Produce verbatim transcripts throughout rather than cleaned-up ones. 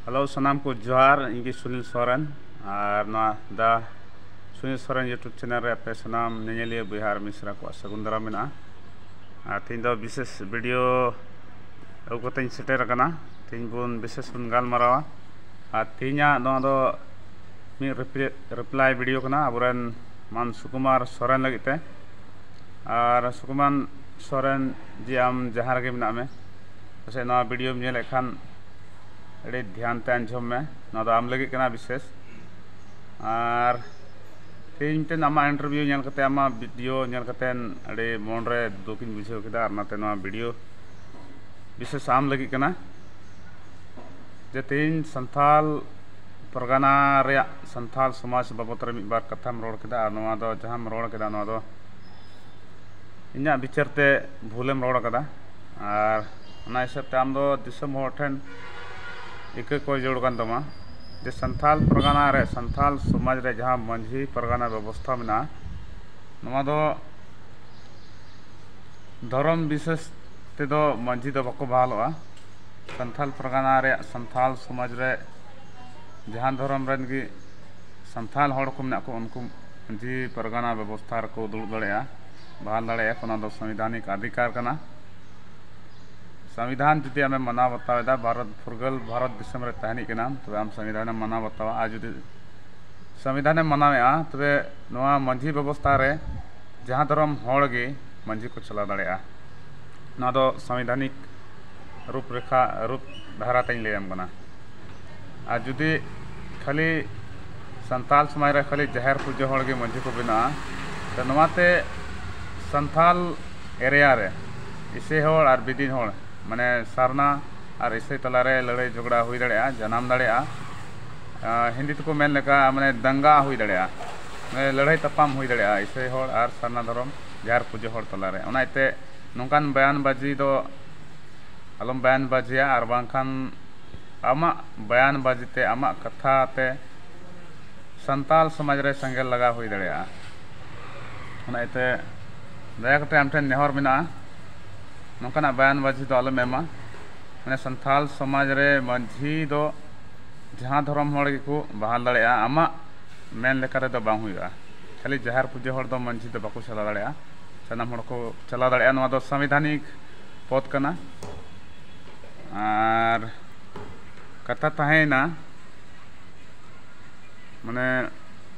Hello, ᱥᱟᱱᱟᱢ ᱠᱚ ᱡᱚᱦᱟᱨ᱾ ᱤᱧ ᱜᱮ ᱥᱩᱱᱤᱞ ᱥᱚᱨᱮᱱ, ᱟᱨ ᱱᱚᱣᱟ ᱫᱟ ᱥᱩᱱᱤᱞ ᱥᱚᱨᱮᱱ YouTube ᱪᱮᱱᱮᱞ ᱨᱮ ᱟᱯᱮ ᱥᱟᱱᱟᱢ ᱧᱮᱧᱮᱞᱤᱭᱟᱹ ᱵᱚᱭᱦᱟ ᱟᱨ ᱢᱤᱥᱨᱟ ᱠᱚᱣᱟᱜ ᱥᱟᱹᱜᱩᱱ ᱫᱟᱨᱟᱢ ᱢᱮᱱᱟᱜᱼᱟ᱾ ᱟᱨ ᱛᱮᱦᱮᱧ ᱫᱚ ᱵᱤᱥᱮᱥ ᱵᱷᱤᱰᱤᱭᱳ ᱟᱹᱜᱩ ᱠᱟᱛᱮᱧ ᱥᱮᱴᱮᱨ ᱟᱠᱟᱱᱟ᱾ ᱛᱮᱦᱮᱧ ᱵᱚᱱ ᱵᱤᱥᱮᱥ ᱵᱚᱱ ᱜᱟᱞᱢᱟᱨᱟᱣᱟ᱾ ᱟᱨ ᱛᱮᱦᱮᱧᱟᱜ ᱱᱚᱣᱟ ᱫᱚ ᱢᱤᱫ ᱨᱤᱯᱞᱟᱭ ᱵᱷᱤᱰᱤᱭᱳ ᱠᱟᱱᱟ ᱟᱵᱚᱨᱮᱱ ᱢᱟᱱ ᱥᱩᱠᱩᱢᱟᱨ ᱥᱚᱨᱮᱱ ᱞᱟᱹᱜᱤᱫ ᱛᱮ᱾ ᱟᱨ ᱥᱩᱠᱩᱢᱟᱨ ᱥᱚᱨᱮᱱ ᱡᱤ, ᱟᱢ ᱡᱟᱦᱟᱸ ᱨᱮᱜᱮ ᱢᱮᱱᱟᱜ ᱢᱮ, ᱯᱟᱥᱮᱡ ᱱᱚᱣᱟ ᱵᱷᱤᱰᱤᱭᱳᱢ ᱧᱮᱞᱮᱫ ᱠᱷᱟᱱ ᱟᱹᱰᱤ ᱫᱷᱮᱭᱟᱱ ᱛᱮ ᱟᱸᱡᱚᱢ ᱢᱮ, ᱱᱚᱣᱟ ᱫᱚ ᱟᱢ ᱞᱟᱹᱜᱤᱫ ᱠᱟᱱᱟ ᱵᱤᱥᱮᱥ᱾ ᱟᱨ ᱛᱮᱦᱮᱧ ᱢᱤᱫᱴᱮᱱ ᱟᱢᱟᱜ ᱤᱱᱴᱟᱨᱵᱷᱤᱭᱩ ᱧᱮᱞ ᱠᱟᱛᱮ, ᱟᱢᱟᱜ ᱵᱷᱤᱰᱤᱭᱳ ᱧᱮᱞ ᱠᱟᱛᱮ ᱟᱹᱰᱤ ᱢᱚᱱᱨᱮ ᱫᱩᱠᱤᱧ ᱵᱩᱡᱷᱟᱹᱣ ᱠᱮᱫᱟ, ᱟᱨ ᱚᱱᱟᱛᱮ ᱱᱚᱣᱟ ᱵᱷᱤᱰᱤᱭᱳ ᱵᱤᱥᱮᱥ ᱟᱢ ᱞᱟᱹᱜᱤᱫ ᱠᱟᱱᱟ᱾ ᱡᱮ ᱛᱮᱦᱮᱧ ᱥᱟᱱᱛᱟᱞ ᱯᱟᱨᱜᱟᱱᱟ ᱨᱮᱭᱟᱜ, ᱥᱟᱱᱛᱟᱞ ᱥᱚᱢᱟᱡᱽ ᱵᱟᱵᱚᱛ ᱨᱮ ᱢᱤᱫ ᱵᱟᱨ ᱠᱟᱛᱷᱟᱢ ᱨᱚᱲ ᱠᱮᱫᱟ, ᱟᱨ ᱱᱚᱣᱟ ᱫᱚ ᱡᱟᱦᱟᱸᱢ ᱨᱚᱲ ᱠᱮᱫᱟ, ᱱᱚᱣᱟ ᱫᱚ ᱤᱧᱟᱹᱜ ᱵᱤᱪᱟᱹᱨ ᱛᱮ ᱵᱷᱩᱞᱮᱢ ᱨᱚᱲ ᱠᱟᱫᱟ᱾ ᱟᱨ ᱚᱱᱟ ᱦᱤᱥᱟᱹᱵ ᱛᱮ ᱟᱢ ᱫᱚ ᱫᱤᱥᱚᱢ ᱦᱚᱲ ᱴᱷᱮᱱ ᱤᱠᱟᱹ ᱠᱚᱭ ᱡᱟᱹᱨᱩᱲ ᱠᱟᱱ ᱛᱟᱢᱟ ᱡᱮ ᱥᱟᱱᱛᱟᱞ ᱯᱟᱨᱜᱟᱱᱟ ᱨᱮ, ᱥᱟᱱᱛᱟᱞ ᱥᱚᱢᱟᱡᱽ ᱨᱮ ᱡᱟᱦᱟᱸ ᱢᱟᱹᱡᱷᱤ ᱯᱟᱨᱜᱟᱱᱟ ᱵᱮᱵᱚᱥᱛᱷᱟ ᱢᱮᱱᱟᱜᱼᱟ, ᱱᱚᱣᱟ ᱫᱚ ᱫᱷᱚᱨᱚᱢ ᱵᱤᱥᱮᱥ ᱛᱮᱫᱚ ᱢᱟᱹᱡᱷᱤ ᱫᱚ ᱵᱟᱠᱚ ᱵᱟᱦᱟᱞᱚᱜᱼᱟ᱾ ᱥᱟᱱᱛᱟᱞ ᱯᱟᱨᱜᱟᱱᱟ ᱨᱮᱭᱟᱜ, ᱥᱟᱱᱛᱟᱞ ᱥᱚᱢᱟᱡᱽ ᱨᱮ ᱡᱟᱦᱟᱸ ᱫᱷᱚᱨᱚᱢ ᱨᱮᱱ ᱜᱮ ᱥᱟᱱᱛᱟᱞ ᱦᱚᱲ ᱠᱚ ᱢᱮᱱᱟᱜ ᱠᱚ, ᱩᱱᱠᱩ ᱢᱟᱹᱡᱷᱤ ᱯᱟᱨᱜᱟᱱᱟ ᱵᱮᱵᱚᱥᱛᱷᱟ ᱨᱮᱠᱚ ᱫᱩᱲᱩᱵ ᱫᱟᱲᱮᱭᱟᱜᱼᱟ, ᱵᱟᱦᱟᱞ ᱫᱟᱲᱮᱭᱟᱜᱼᱟ ᱠᱚ᱾ ᱚᱱᱟ ᱫᱚ ᱥᱚᱝᱵᱤᱫᱷᱟᱱᱤᱠ ᱚᱫᱷᱤᱠᱟᱨ ᱠᱟᱱᱟ᱾ ᱥᱚᱝᱵᱤᱫᱷᱟᱱ ᱡᱩᱫᱤ ᱟᱢᱮᱢ ᱢᱟᱱᱟᱣ ᱵᱟᱛᱟᱣ ᱮᱫᱟ, ᱵᱷᱟᱨᱚᱛ ᱯᱷᱩᱨᱜᱟᱹᱞ ᱵᱷᱟᱨᱚᱛ ᱫᱤᱥᱚᱢ ᱨᱮ ᱛᱟᱦᱮᱱᱤᱡ ᱠᱟᱱᱟᱢ, ᱛᱚᱵᱮ ᱟᱢ ᱥᱚᱝᱵᱤᱫᱷᱟᱱᱮᱢ ᱢᱟᱱᱟᱣ ᱵᱟᱛᱟᱣᱟ᱾ ᱟᱨ ᱡᱩᱫᱤ ᱥᱚᱝᱵᱤᱫᱷᱟᱱᱮᱢ ᱢᱟᱱᱟᱣᱮᱫᱼᱟ, ᱛᱚᱵᱮ ᱱᱚᱣᱟ ᱢᱟᱹᱡᱷᱤ ᱵᱮᱵᱚᱥᱛᱷᱟ ᱨᱮ ᱡᱟᱦᱟᱸ ᱫᱷᱚᱨᱚᱢ ᱦᱚᱲ ᱜᱮ ᱢᱟᱹᱡᱷᱤ ᱠᱚ ᱪᱟᱞᱟᱣ ᱫᱟᱲᱮᱭᱟᱜᱼᱟ᱾ ᱱᱚᱣᱟ ᱫᱚ ᱥᱚᱝᱵᱤᱫᱷᱟᱱᱤᱠ ᱨᱩᱯ ᱨᱮᱠᱷᱟ, ᱨᱩᱯ ᱫᱷᱟᱨᱟ ᱛᱮᱧ ᱞᱟᱹᱭᱟᱢ ᱠᱟᱱᱟ᱾ ᱟᱨ ᱡᱩᱫᱤ ᱠᱷᱟᱹᱞᱤ ᱥᱟᱱᱛᱟᱞ ᱥᱚᱢᱟᱡᱽ ᱨᱮ ᱠᱷᱟᱹᱞᱤ ᱡᱟᱦᱮᱨ ᱯᱩᱡᱟᱹ ᱦᱚᱲ ᱜᱮ ᱢᱟᱹᱡᱷᱤ ᱠᱚ ᱵᱮᱱᱟᱜᱼᱟ, ᱛᱚ ᱱᱚᱣᱟᱛᱮ ᱥᱟᱱᱛᱟᱞ ᱮᱨᱤᱭᱟ ᱨᱮ ᱤᱥᱟᱹᱭ ᱦᱚᱲ ᱟᱨ ᱵᱤᱫᱤᱱ ᱦᱚᱲ, ᱢᱟᱱᱮ ᱥᱟᱨᱱᱟ ᱟᱨ ᱤᱥᱟᱹᱭ ᱛᱟᱞᱟᱨᱮ ᱞᱟᱹᱲᱟᱹᱭ ᱡᱷᱚᱜᱽᱲᱟ ᱦᱩᱭ ᱫᱟᱲᱮᱭᱟᱜᱼᱟ, ᱡᱟᱱᱟᱢ ᱫᱟᱲᱮᱭᱟᱜᱼᱟ᱾ ᱟᱨ ᱦᱤᱱᱫᱤ ᱛᱮᱠᱚ ᱢᱮᱱ ᱞᱮᱠᱟ, ᱢᱟᱱᱮ ᱫᱟᱝᱜᱟ ᱦᱩᱭ ᱫᱟᱲᱮᱭᱟᱜᱼᱟ, ᱢᱟᱱᱮ ᱞᱟᱹᱲᱦᱟᱹᱭ ᱛᱟᱯᱟᱢ ᱦᱩᱭ ᱫᱟᱲᱮᱭᱟᱜᱼᱟ ᱤᱥᱟᱹᱭ ᱦᱚᱲ ᱟᱨ ᱥᱟᱨᱱᱟ ᱫᱷᱚᱨᱚᱢ ᱡᱟᱦᱮᱨ ᱯᱩᱡᱟᱹ ᱦᱚᱲ ᱛᱟᱞᱟᱨᱮ᱾ ᱚᱱᱟ ᱤᱭᱟᱹᱛᱮ ᱱᱚᱝᱠᱟᱱ ᱵᱟᱭᱟᱱ ᱵᱟᱡᱤ ᱫᱚ ᱟᱞᱚᱢ ᱵᱟᱭᱟᱱ ᱵᱟᱡᱤᱭᱟ, ᱟᱨ ᱵᱟᱝᱠᱷᱟᱱ ᱟᱢᱟᱜ ᱵᱟᱭᱟᱱ ᱵᱟᱡᱤ ᱛᱮ, ᱟᱢᱟᱜ ᱠᱟᱛᱷᱟ ᱛᱮ ᱥᱟᱱᱛᱟᱞ ᱥᱚᱢᱟᱡᱽ ᱨᱮ ᱥᱮᱸᱜᱮᱞ ᱞᱟᱜᱟᱣ ᱦᱩᱭ ᱫᱟᱲᱮᱭᱟᱜᱼᱟ᱾ ᱚᱱᱟ ᱤᱭᱟᱹᱛᱮ ᱫᱟᱭᱟ ᱠᱟᱛᱮ ᱟᱢ ᱴᱷᱮᱱ ᱱᱮᱦᱚᱨ ᱢᱮᱱᱟᱜᱼᱟ, ᱱᱚᱝᱠᱟᱱᱟᱜ ᱵᱟᱭᱟᱱ ᱵᱟᱡᱤ ᱫᱚ ᱟᱞᱚᱢ ᱮᱢᱟ᱾ ᱢᱟᱱᱮ ᱥᱟᱱᱛᱟᱞ ᱥᱚᱢᱟᱡᱽ ᱨᱮ ᱢᱟᱹᱡᱷᱤ ᱫᱚ ᱡᱟᱦᱟᱸ ᱫᱷᱚᱨᱚᱢ ᱦᱚᱲ ᱜᱮᱠᱚ ᱵᱟᱦᱟᱞ ᱫᱟᱲᱮᱭᱟᱜᱼᱟ, ᱟᱢᱟᱜ ᱢᱮᱱ ᱞᱮᱠᱟ ᱛᱮᱫᱚ ᱵᱟᱝ ᱦᱩᱭᱩᱜᱼᱟ᱾ ᱠᱷᱟᱹᱞᱤ ᱡᱟᱦᱮᱨ ᱯᱩᱡᱟᱹ ᱦᱚᱲ ᱫᱚ ᱢᱟᱹᱡᱷᱤ ᱫᱚ ᱵᱟᱠᱚ ᱪᱟᱞᱟᱣ ᱫᱟᱲᱮᱭᱟᱜᱼᱟ, ᱥᱟᱱᱟᱢ ᱦᱚᱲ ᱠᱚ ᱪᱟᱞᱟᱣ ᱫᱟᱲᱮᱭᱟᱜᱼᱟ᱾ ᱱᱚᱣᱟ ᱫᱚ ᱥᱟᱝᱵᱤᱫᱷᱟᱱᱤᱠ ᱯᱚᱫᱽ ᱠᱟᱱᱟ᱾ ᱟᱨ ᱠᱟᱛᱷᱟ ᱛᱟᱦᱮᱸᱭᱮᱱᱟ ᱢᱟᱱᱮ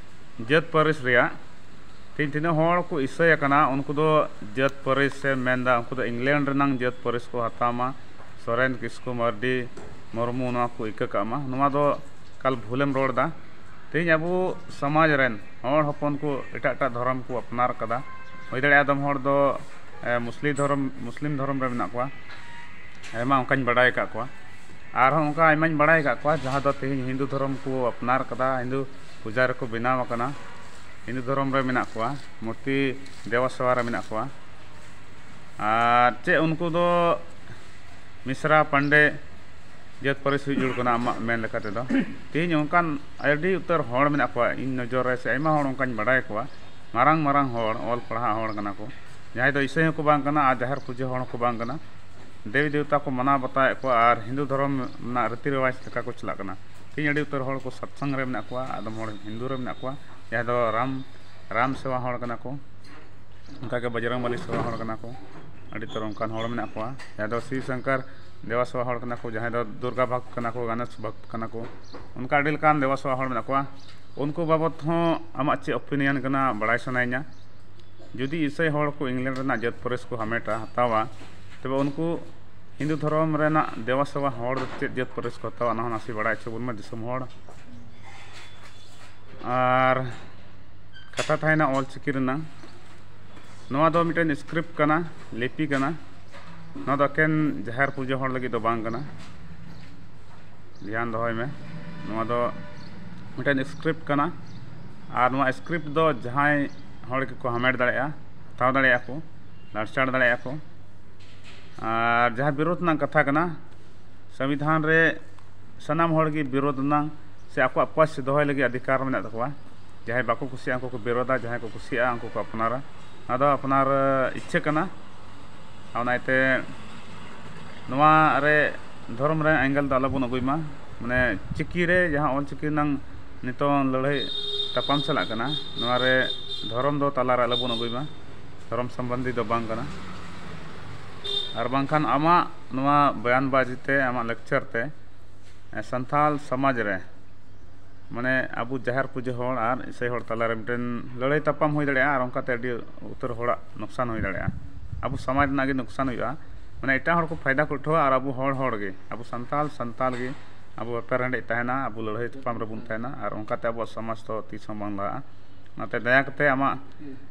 ᱡᱟᱹᱛ ᱯᱟᱹᱨᱤᱥ ᱨᱮᱭᱟᱜ, ᱛᱮᱦᱮᱧ ᱛᱤᱱᱟᱹᱜ ᱦᱚᱲ ᱠᱚ ᱤᱥᱟᱹᱭ ᱟᱠᱟᱱᱟ, ᱩᱱᱠᱩ ᱫᱚ ᱡᱟᱹᱛ ᱯᱟᱹᱨᱤᱥ ᱮ ᱢᱮᱱᱫᱟ, ᱩᱱᱠᱩ ᱫᱚ ᱤᱝᱞᱮᱱᱰ ᱨᱮᱱᱟᱝ ᱡᱟᱹᱛ ᱯᱟᱹᱨᱤᱥ ᱠᱚ ᱦᱟᱛᱟᱣ ᱢᱟ, ᱥᱚᱨᱮᱱ, ᱠᱤᱥᱠᱩ, ᱢᱟᱨᱰᱤ, ᱢᱩᱨᱢᱩ, ᱱᱚᱣᱟ ᱠᱚ ᱤᱠᱟᱹ ᱠᱟᱜ ᱢᱟ᱾ ᱱᱚᱣᱟ ᱫᱚ ᱮᱠᱟᱞ ᱵᱷᱩᱞᱮᱢ ᱨᱚᱲ ᱮᱫᱟ᱾ ᱛᱮᱦᱮᱧ ᱟᱵᱚ ᱥᱚᱢᱟᱡᱽ ᱨᱮᱱ ᱦᱚᱲ ᱦᱚᱯᱚᱱ ᱠᱚ ᱮᱴᱟᱜ ᱮᱴᱟᱜ ᱫᱷᱚᱨᱚᱢ ᱠᱚ ᱟᱯᱱᱟᱨ ᱠᱟᱫᱟ᱾ ᱦᱩᱭ ᱫᱟᱲᱮᱭᱟᱜᱼᱟ ᱟᱫᱚᱢ ᱦᱚᱲ ᱫᱚ, ᱮ, ᱢᱩᱥᱞᱤ ᱫᱷᱚᱨᱚᱢ, ᱢᱩᱥᱞᱤᱢ ᱫᱷᱚᱨᱚᱢ ᱨᱮ ᱢᱮᱱᱟᱜ ᱠᱚᱣᱟ, ᱟᱭᱢᱟ ᱚᱱᱠᱟᱧ ᱵᱟᱰᱟᱭ ᱟᱠᱟᱫ ᱠᱚᱣᱟ᱾ ᱟᱨᱦᱚᱸ ᱚᱱᱠᱟ ᱟᱭᱢᱟᱧ ᱵᱟᱲᱟᱭ ᱟᱠᱟᱫ ᱠᱚᱣᱟ ᱡᱟᱦᱟᱸ ᱫᱚ ᱛᱮᱦᱮᱧ ᱦᱤᱱᱫᱩ ᱫᱷᱚᱨᱚᱢ ᱠᱚ ᱟᱯᱱᱟᱨ ᱠᱟᱫᱟ, ᱦᱤᱱᱫᱩ ᱯᱩᱡᱟ ᱨᱮᱠᱚ ᱵᱮᱱᱟᱣ ᱟᱠᱟᱱᱟ, ᱦᱤᱱᱫᱩ ᱫᱷᱚᱨᱚᱢ ᱨᱮ ᱢᱮᱱᱟᱜ ᱠᱚᱣᱟ, ᱢᱩᱨᱛᱤ ᱫᱮᱵᱟ ᱥᱮᱵᱟ ᱨᱮ ᱢᱮᱱᱟᱜ ᱠᱚᱣᱟ᱾ ᱟᱨ ᱪᱮᱫ ᱩᱱᱠᱩ ᱫᱚ ᱢᱤᱥᱨᱟ ᱯᱟᱱᱰᱮ ᱡᱟᱹᱛ ᱯᱟᱹᱨᱤᱥ ᱦᱩᱭ ᱡᱩᱲ ᱠᱟᱱᱟ ᱟᱢᱟᱜ ᱢᱮᱱ ᱞᱮᱠᱟ ᱛᱮᱫᱚ? ᱛᱮᱦᱮᱧ ᱚᱱᱠᱟᱱ ᱟᱹᱰᱤ ᱩᱛᱟᱹᱨ ᱦᱚᱲ ᱢᱮᱱᱟᱜ ᱠᱚᱣᱟ ᱤᱧ ᱱᱚᱡᱚᱨ ᱨᱮ, ᱥᱮ ᱟᱭᱢᱟ ᱦᱚᱲ ᱚᱱᱠᱟᱧ ᱵᱟᱰᱟᱭ ᱠᱚᱣᱟ, ᱢᱟᱨᱟᱝ ᱢᱟᱨᱟᱝ ᱦᱚᱲ, ᱚᱞ ᱯᱟᱲᱦᱟᱜ ᱦᱚᱲ ᱠᱟᱱᱟ ᱠᱚ, ᱡᱟᱦᱟᱸᱭ ᱫᱚ ᱤᱥᱟᱹᱭ ᱦᱚᱸᱠᱚ ᱵᱟᱝ ᱠᱟᱱᱟ ᱟᱨ ᱡᱟᱦᱮᱨ ᱯᱩᱡᱟᱹ ᱦᱚᱲ ᱦᱚᱸᱠᱚ ᱵᱟᱝ ᱠᱟᱱᱟ᱾ ᱫᱮᱵᱤ ᱫᱮᱣᱛᱟ ᱠᱚ ᱢᱟᱱᱟᱣ ᱵᱟᱛᱟᱣᱮᱫ ᱠᱚᱣᱟ ᱟᱨ ᱦᱤᱱᱫᱩ ᱫᱷᱚᱨᱚᱢ ᱨᱮᱱᱟᱜ ᱨᱤᱛᱤ ᱨᱮᱣᱟᱡᱽ ᱞᱮᱠᱟ ᱠᱚ ᱪᱟᱞᱟᱜ ᱠᱟᱱᱟ᱾ ᱛᱮᱦᱮᱧ ᱟᱹᱰᱤ ᱩᱛᱟᱹᱨ ᱦᱚᱲ ᱠᱚ ᱥᱟᱛᱥᱚᱝ ᱨᱮ ᱢᱮᱱᱟᱜ ᱠᱚᱣᱟ, ᱟᱫᱚᱢ ᱦᱚᱲ ᱦᱤᱱᱫᱩ ᱨᱮ ᱢᱮᱱᱟᱜ ᱠᱚᱣᱟ, ᱡᱟᱦᱟᱸᱭ ᱫᱚ ᱨᱟᱢ, ᱨᱟᱢ ᱥᱮᱵᱟ ᱦᱚᱲ ᱠᱟᱱᱟ ᱠᱚ, ᱚᱱᱠᱟᱜᱮ ᱵᱚᱡᱨᱚᱝ ᱵᱟᱞᱤ ᱥᱮᱵᱟ ᱦᱚᱲ ᱠᱟᱱᱟ ᱠᱚ, ᱟᱹᱰᱤ ᱩᱛᱟᱹᱨ ᱚᱱᱠᱟᱱ ᱦᱚᱲ ᱢᱮᱱᱟᱜ ᱠᱚᱣᱟ, ᱡᱟᱦᱟᱸᱭ ᱫᱚ ᱥᱤᱵ ᱥᱚᱝᱠᱚᱨ ᱫᱮᱵᱟ ᱥᱮᱵᱟ ᱦᱚᱲ ᱠᱟᱱᱟ ᱠᱚ, ᱡᱟᱦᱟᱸᱭ ᱫᱚ ᱫᱩᱨᱜᱟ ᱵᱷᱚᱠᱛ ᱠᱟᱱᱟ ᱠᱚ, ᱜᱚᱱᱮᱥ ᱵᱷᱚᱠᱛ ᱠᱟᱱᱟ ᱠᱚ, ᱚᱱᱠᱟ ᱟᱹᱰᱤ ᱞᱮᱠᱟᱱ ᱫᱮᱵᱟ ᱥᱮᱵᱟ ᱦᱚᱲ ᱢᱮᱱᱟᱜ ᱠᱚᱣᱟ᱾ ᱩᱱᱠᱩ ᱵᱟᱵᱚᱫ ᱦᱚᱸ ᱟᱢᱟᱜ ᱪᱮᱫ ᱚᱯᱤᱱᱤᱭᱚᱱ ᱠᱟᱱᱟ ᱵᱟᱲᱟᱭ ᱥᱟᱱᱟᱭᱤᱧᱟ᱾ ᱡᱩᱫᱤ ᱤᱥᱟᱹᱭ ᱦᱚᱲ ᱠᱚ ᱤᱝᱞᱮᱱᱰ ᱨᱮᱱᱟᱜ ᱡᱟᱹᱛ ᱯᱟᱹᱨᱤᱥ ᱠᱚ ᱦᱟᱢᱮᱴᱟ, ᱦᱟᱛᱟᱣᱟ, ᱛᱚᱵᱮ ᱩᱱᱠᱩ ᱦᱤᱱᱫᱩ ᱫᱷᱚᱨᱚᱢ ᱨᱮᱱᱟᱜ ᱫᱮᱵᱟ ᱥᱮᱵᱟ ᱦᱚᱲ ᱫᱚ ᱪᱮᱫ ᱡᱟᱹᱛ ᱯᱟᱹᱨᱤᱥ ᱠᱚ ᱦᱟᱛᱟᱣᱟ, ᱚᱱᱟ ᱦᱚᱸ ᱱᱟᱥᱮ ᱵᱟᱲᱟᱭ ᱦᱚᱪᱚ ᱵᱚᱱ ᱢᱮ ᱫᱤᱥᱚᱢ ᱦᱚᱲ᱾ ᱟᱨ ᱠᱟᱛᱷᱟ ᱛᱟᱦᱮᱸᱭᱮᱱᱟ ᱚᱞ ᱪᱤᱠᱤ ᱨᱮᱱᱟᱜ᱾ ᱱᱚᱣᱟ ᱫᱚ ᱢᱤᱫᱴᱮᱱ ᱥᱠᱨᱤᱯᱴ ᱠᱟᱱᱟ, ᱞᱤᱯᱤ ᱠᱟᱱᱟ᱾ ᱱᱚᱣᱟ ᱫᱚ ᱮᱠᱮᱱ ᱡᱟᱦᱮᱨ ᱯᱩᱡᱟᱹ ᱦᱚᱲ ᱞᱟᱹᱜᱤᱫ ᱫᱚ ᱵᱟᱝ ᱠᱟᱱᱟ, ᱫᱷᱮᱭᱟᱱ ᱫᱚᱦᱚᱭ ᱢᱮ᱾ ᱱᱚᱣᱟ ᱫᱚ ᱢᱤᱫᱴᱮᱱ ᱥᱠᱨᱤᱯᱴ ᱠᱟᱱᱟ, ᱟᱨ ᱱᱚᱣᱟ ᱥᱠᱨᱤᱯᱴ ᱫᱚ ᱡᱟᱦᱟᱸᱭ ᱦᱚᱲ ᱜᱮᱠᱚ ᱦᱟᱢᱮᱴ ᱫᱟᱲᱮᱭᱟᱜᱼᱟ, ᱦᱟᱛᱟᱣ ᱫᱟᱲᱮᱭᱟᱜᱼᱟ ᱠᱚ, ᱞᱟᱲᱪᱟᱲ ᱫᱟᱲᱮᱭᱟᱜᱼᱟ ᱠᱚ᱾ ᱟᱨ ᱡᱟᱦᱟᱸ ᱵᱤᱨᱳᱫᱷ ᱨᱮᱱᱟᱜ ᱠᱟᱛᱷᱟ ᱠᱟᱱᱟ, ᱥᱚᱝᱵᱤᱫᱷᱟᱱ ᱨᱮ ᱥᱟᱱᱟᱢ ᱦᱚᱲ ᱜᱮ ᱵᱤᱨᱳᱫᱷ ᱨᱮᱱᱟᱜ ᱥᱮ ᱟᱠᱚᱣᱟᱜ ᱯᱟᱹᱥ ᱫᱚᱦᱚᱭ ᱞᱟᱹᱜᱤᱫ ᱚᱫᱷᱤᱠᱟᱨ ᱢᱮᱱᱟᱜ ᱛᱟᱠᱚᱣᱟ᱾ ᱡᱟᱦᱟᱸᱭ ᱵᱟᱠᱚ ᱠᱩᱥᱤᱭᱟᱜᱼᱟ ᱩᱱᱠᱩ ᱠᱚ ᱵᱤᱨᱳᱫᱷᱟ, ᱡᱟᱦᱟᱸᱭ ᱠᱚ ᱠᱩᱥᱤᱭᱟᱜᱼᱟ ᱩᱱᱠᱩ ᱠᱚ ᱟᱯᱱᱟᱨᱟ᱾ ᱚᱱᱟ ᱫᱚ ᱟᱯᱱᱟᱨ ᱤᱪᱪᱷᱟᱹ ᱠᱟᱱᱟ᱾ ᱚᱱᱟ ᱤᱭᱟᱹᱛᱮ ᱱᱚᱣᱟ ᱨᱮ ᱫᱷᱚᱨᱚᱢ ᱨᱮ ᱮᱸᱜᱮᱞ ᱫᱚ ᱟᱞᱚᱵᱚᱱ ᱟᱹᱜᱩᱭ ᱢᱟ᱾ ᱢᱟᱱᱮ ᱪᱤᱠᱤ ᱨᱮ ᱡᱟᱦᱟᱸ ᱚᱞ ᱪᱤᱠᱤ ᱨᱮᱱᱟᱝ ᱱᱤᱛᱚᱝ ᱞᱟᱹᱲᱦᱟᱹᱭ ᱛᱟᱯᱟᱢ ᱪᱟᱞᱟᱜ ᱠᱟᱱᱟ, ᱱᱚᱣᱟ ᱨᱮ ᱫᱷᱚᱨᱚᱢ ᱫᱚ ᱛᱟᱞᱟ ᱨᱮ ᱟᱞᱚ ᱵᱚᱱ ᱟᱹᱜᱩᱭ ᱢᱟ, ᱫᱷᱚᱨᱚᱢ ᱥᱚᱢᱵᱚᱱᱫᱷᱤ ᱫᱚ ᱵᱟᱝ ᱠᱟᱱᱟ᱾ ᱟᱨ ᱵᱟᱝᱠᱷᱟᱱ ᱟᱢᱟᱜ ᱱᱚᱣᱟ ᱵᱚᱭᱟᱱ ᱵᱟᱡᱤ ᱛᱮ, ᱟᱢᱟᱜ ᱞᱮᱠᱪᱟᱨ ᱛᱮ, ᱮ, ᱥᱟᱱᱛᱟᱲ ᱥᱚᱢᱟᱡᱽ ᱨᱮ, ᱢᱟᱱᱮ ᱟᱵᱚ ᱡᱟᱦᱮᱨ ᱯᱩᱡᱟᱹ ᱦᱚᱲ ᱟᱨ ᱤᱥᱟᱹᱭ ᱦᱚᱲ ᱛᱟᱞᱟᱨᱮ ᱢᱤᱫᱴᱮᱱ ᱞᱟᱹᱲᱦᱟᱹᱭ ᱛᱟᱯᱟᱢ ᱦᱩᱭ ᱫᱟᱲᱮᱭᱟᱜᱼᱟ ᱟᱨ ᱚᱱᱠᱟᱛᱮ ᱟᱹᱰᱤ ᱩᱛᱟᱹᱨ ᱦᱚᱲᱟᱜ ᱱᱩᱠᱥᱟᱱ ᱦᱩᱭ ᱫᱟᱲᱮᱭᱟᱜᱼᱟ᱾ ᱟᱵᱚ ᱥᱚᱢᱟᱡᱽ ᱨᱮᱱᱟᱜ ᱜᱮ ᱱᱩᱠᱥᱟᱱ ᱦᱩᱭᱩᱜᱼᱟ᱾ ᱢᱟᱱᱮ ᱮᱴᱟᱜ ᱦᱚᱲ ᱠᱚ ᱯᱷᱟᱭᱫᱟ ᱠᱚ ᱩᱴᱷᱟᱹᱣᱟ ᱟᱨ ᱟᱵᱚ ᱦᱚᱲ, ᱦᱚᱲ ᱜᱮ, ᱟᱵᱚ ᱥᱟᱱᱛᱟᱲ, ᱥᱟᱱᱛᱟᱲ ᱜᱮ ᱟᱵᱚ ᱵᱮᱯᱟᱨ ᱨᱮᱸᱜᱮᱡ ᱛᱟᱦᱮᱱᱟ, ᱟᱵᱚ ᱞᱟᱹᱲᱦᱟᱹᱭ ᱛᱟᱯᱟᱢ ᱨᱮᱵᱚᱱ ᱛᱟᱦᱮᱱᱟ ᱟᱨ ᱚᱱᱠᱟᱛᱮ ᱟᱵᱚᱣᱟᱜ ᱥᱚᱢᱟᱡᱽ ᱫᱚ ᱛᱤᱥ ᱦᱚᱸ ᱵᱟᱝ ᱞᱟᱦᱟᱜᱼᱟ᱾ ᱚᱱᱟᱛᱮ ᱫᱟᱭᱟ ᱠᱟᱛᱮ ᱟᱢᱟᱜ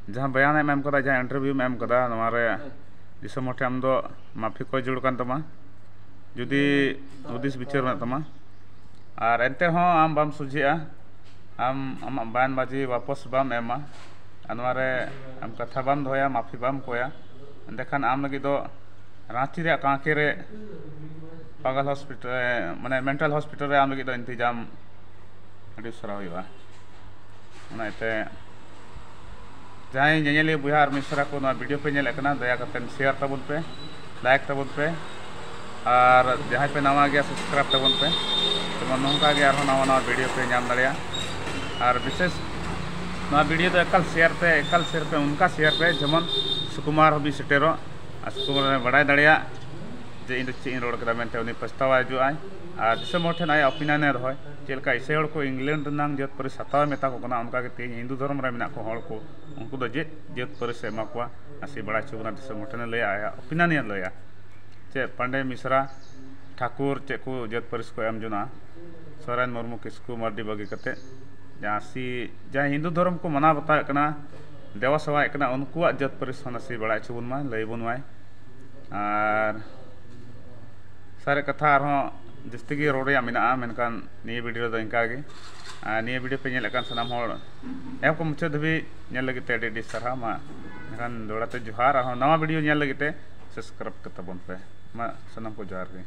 ᱡᱟᱦᱟᱸ ᱵᱚᱭᱟᱱ ᱮᱢ ᱮᱢ ᱠᱟᱫᱟ, ᱡᱟᱦᱟᱸ ᱤᱱᱴᱟᱨᱵᱷᱤᱭᱩᱢ ᱮᱢ ᱠᱟᱫᱟ, ᱱᱚᱣᱟ ᱨᱮ ᱫᱤᱥᱚᱢ ᱦᱚᱲ ᱴᱷᱮᱱ ᱟᱢ ᱫᱚ ᱢᱟᱯᱷᱤ ᱠᱚᱭ ᱡᱟᱹᱨᱩᱲ ᱠᱟᱱ ᱛᱟᱢᱟ, ᱡᱩᱫᱤ ᱦᱩᱫᱤᱥ ᱵᱤᱪᱟᱹᱨ ᱢᱮᱱᱟᱜ ᱛᱟᱢᱟ᱾ ᱟᱨ ᱮᱱᱛᱮ ᱨᱮᱦᱚᱸ ᱟᱢ ᱵᱟᱢ ᱥᱚᱡᱷᱮᱜᱼᱟ, ᱟᱢ ᱟᱢᱟᱜ ᱵᱚᱭᱟᱱ ᱵᱟᱡᱤ ᱣᱟᱯᱚᱥ ᱵᱟᱢ ᱮᱢᱟ, ᱟᱨ ᱱᱚᱣᱟ ᱨᱮ ᱟᱢ ᱠᱟᱛᱷᱟ ᱵᱟᱢ ᱫᱚᱦᱚᱭᱟ, ᱢᱟᱯᱷᱤ ᱵᱟᱢ ᱠᱚᱭᱟ, ᱮᱸᱰᱮᱠᱷᱟᱱ ᱟᱢ ᱞᱟᱹᱜᱤᱫ ᱫᱚ ᱨᱟᱸᱪᱤ ᱨᱮᱭᱟᱜ ᱠᱟᱸᱠᱮ ᱨᱮ ᱯᱟᱜᱟᱞ ᱦᱚᱥᱯᱤᱴᱟᱞ, ᱢᱟᱱᱮ ᱢᱮᱱᱴᱟᱞ ᱦᱚᱥᱯᱤᱴᱟᱞ ᱨᱮ ᱟᱢ ᱞᱟᱹᱜᱤᱫ ᱫᱚ ᱤᱱᱛᱮᱡᱟᱢ ᱟᱹᱰᱤ ᱩᱥᱟᱹᱨᱟ ᱦᱩᱭᱩᱜᱼᱟ᱾ ᱚᱱᱟ ᱤᱭᱟᱹᱛᱮ ᱡᱟᱦᱟᱸᱭ ᱧᱮᱧᱮᱞᱤᱭᱟᱹ ᱵᱚᱭᱦᱟ ᱟᱨ ᱢᱤᱥᱨᱟ ᱠᱚ ᱱᱚᱣᱟ ᱵᱷᱤᱰᱤᱭᱳ ᱯᱮ ᱧᱮᱞᱮᱫ ᱠᱟᱱᱟ, ᱫᱟᱭᱟ ᱠᱟᱛᱮ ᱥᱮᱭᱟᱨ ᱛᱟᱵᱚᱱ ᱯᱮ, ᱞᱟᱭᱤᱠ ᱛᱟᱵᱚᱱ ᱯᱮ, ᱟᱨ ᱡᱟᱦᱟᱸᱭ ᱯᱮ ᱱᱟᱣᱟ ᱜᱮᱭᱟ, ᱥᱟᱵᱥᱠᱨᱟᱭᱤᱵ ᱛᱟᱵᱚᱱ ᱯᱮ, ᱡᱮᱢᱚᱱ ᱱᱚᱝᱠᱟ ᱜᱮ ᱟᱨᱦᱚᱸ ᱱᱟᱣᱟ ᱱᱟᱣᱟ ᱵᱷᱤᱰᱤᱭᱳ ᱯᱮ ᱧᱟᱢ ᱫᱟᱲᱮᱭᱟᱜᱼᱟ᱾ ᱟᱨ ᱵᱤᱥᱮᱥ ᱱᱚᱣᱟ ᱵᱷᱤᱰᱤᱭᱳ ᱫᱚ ᱮᱠᱟᱞ ᱥᱮᱭᱟᱨ ᱯᱮ, ᱮᱠᱟᱞ ᱥᱮᱭᱟᱨ ᱯᱮ, ᱚᱱᱠᱟ ᱥᱮᱭᱟᱨ ᱯᱮ ᱡᱮᱢᱚᱱ ᱥᱩᱠᱩᱢᱟᱨ ᱦᱟᱹᱵᱤᱡ ᱥᱮᱴᱮᱨᱚᱜ ᱟᱨ ᱥᱩᱠᱩᱢᱟᱨ ᱵᱟᱲᱟᱭ ᱫᱟᱲᱮᱭᱟᱜ ᱡᱮ ᱤᱧ ᱫᱚ ᱪᱮᱫ ᱤᱧ ᱨᱚᱲ ᱠᱮᱫᱟ ᱢᱮᱱᱛᱮ᱾ ᱩᱱᱤ ᱯᱟᱪᱷᱛᱟᱣᱟ ᱦᱤᱡᱩᱜ ᱟᱭ ᱟᱨ ᱫᱤᱥᱚᱢ ᱦᱚᱲ ᱴᱷᱮᱱ ᱟᱭᱟᱜ ᱚᱯᱤᱱᱤᱭᱚᱱ ᱮ ᱫᱚᱦᱚᱭ᱾ ᱪᱮᱫ ᱞᱮᱠᱟ ᱤᱥᱟᱹᱭ ᱦᱚᱲ ᱠᱚ ᱤᱝᱞᱮᱱᱰ ᱨᱮᱱᱟᱜ ᱡᱟᱹᱛ ᱯᱟᱹᱨᱤᱥ ᱦᱟᱛᱟᱣ ᱮ ᱢᱮᱛᱟ ᱠᱚ ᱠᱟᱱᱟ, ᱚᱱᱠᱟ ᱜᱮ ᱛᱮᱦᱮᱧ ᱦᱤᱱᱫᱩ ᱫᱷᱚᱨᱚᱢ ᱨᱮ ᱢᱮᱱᱟᱜ ᱠᱚ ᱦᱚᱲ ᱠᱚ, ᱩᱱᱠᱩ ᱫᱚ ᱪᱮᱫ ᱡᱟᱹᱛ ᱯᱟᱹᱨᱤᱥ ᱮ ᱮᱢᱟ ᱠᱚᱣᱟ, ᱱᱟᱥᱮ ᱵᱟᱲᱟᱭ ᱦᱚᱪᱚ ᱵᱚᱱᱟ ᱫᱤᱥᱚᱢ ᱦᱚᱲ ᱴᱷᱮᱱ ᱮ ᱞᱟᱹᱭᱟ, ᱟᱭᱟᱜ ᱚᱯᱤᱱᱤᱭᱚᱱ ᱮ ᱞᱟᱹᱭᱟ᱾ ᱪᱮᱫ ᱯᱟᱱᱰᱮ ᱢᱤᱥᱨᱟ ᱴᱷᱟᱹᱠᱩᱨ ᱪᱮᱫ ᱠᱚ ᱡᱟᱹᱛ ᱯᱟᱹᱨᱤᱥ ᱠᱚ ᱮᱢ ᱡᱚᱱᱟ, ᱥᱚᱨᱮᱱ, ᱢᱩᱨᱢᱩ, ᱠᱤᱥᱠᱩ, ᱢᱟᱨᱰᱤ ᱵᱟᱹᱜᱤ ᱠᱟᱛᱮ ᱡᱟᱦᱟᱸ ᱥᱤ ᱡᱟᱦᱟᱸ ᱦᱤᱱᱫᱩ ᱫᱷᱚᱨᱚᱢ ᱠᱚ ᱢᱟᱱᱟᱣ ᱵᱟᱛᱟᱣᱮᱫ ᱠᱟᱱᱟ, ᱫᱮᱵᱟ ᱥᱮᱵᱟᱭᱮᱫ ᱠᱟᱱᱟ, ᱩᱱᱠᱩᱣᱟᱜ ᱡᱟᱹᱛ ᱯᱟᱹᱨᱤᱥ ᱦᱚᱸ ᱱᱟᱥᱮ ᱵᱟᱲᱟᱭ ᱦᱚᱪᱚ ᱵᱚᱱ ᱢᱟᱭ, ᱞᱟᱹᱭ ᱵᱚᱱ ᱢᱟᱭ᱾ ᱟᱨ ᱥᱟᱨᱮᱡ ᱠᱟᱛᱷᱟ ᱟᱨᱦᱚᱸ ᱡᱟᱹᱥᱛᱤ ᱜᱮ ᱨᱚᱲ ᱨᱮᱭᱟᱜ ᱢᱮᱱᱟᱜᱼᱟ, ᱢᱮᱱᱠᱷᱟᱱ ᱱᱤᱭᱟᱹ ᱵᱷᱤᱰᱤᱭᱳ ᱫᱚ ᱤᱱᱠᱟ ᱜᱮ᱾ ᱟᱨ ᱱᱤᱭᱟᱹ ᱵᱷᱤᱰᱤᱭᱳ ᱯᱮ ᱧᱮᱞᱮᱫ ᱠᱟᱱ ᱥᱟᱱᱟᱢ ᱦᱚᱲ ᱮᱦᱚᱵ ᱠᱷᱚᱱ ᱢᱩᱪᱟᱹᱫ ᱫᱷᱟᱹᱵᱤᱡ ᱧᱮᱞ ᱞᱟᱹᱜᱤᱫ ᱛᱮ ᱟᱹᱰᱤ ᱟᱹᱰᱤ ᱥᱟᱨᱦᱟᱣ᱾ ᱢᱟ ᱮᱱᱠᱷᱟᱱ ᱫᱚᱦᱲᱟ ᱛᱮ ᱡᱚᱦᱟᱨ, ᱟᱨᱦᱚᱸ ᱱᱟᱣᱟ ᱵᱷᱤᱰᱤᱭᱳ ᱧᱮᱞ ᱞᱟᱹᱜᱤᱫ ᱛᱮ ᱥᱟᱵᱥᱠᱨᱟᱭᱤᱵ ᱠᱟᱛᱟᱵᱚᱱ ᱯᱮ᱾ ᱢᱟ ᱥᱟᱱᱟᱢ ᱠᱚ ᱡᱚᱦᱟᱨ ᱜᱮ᱾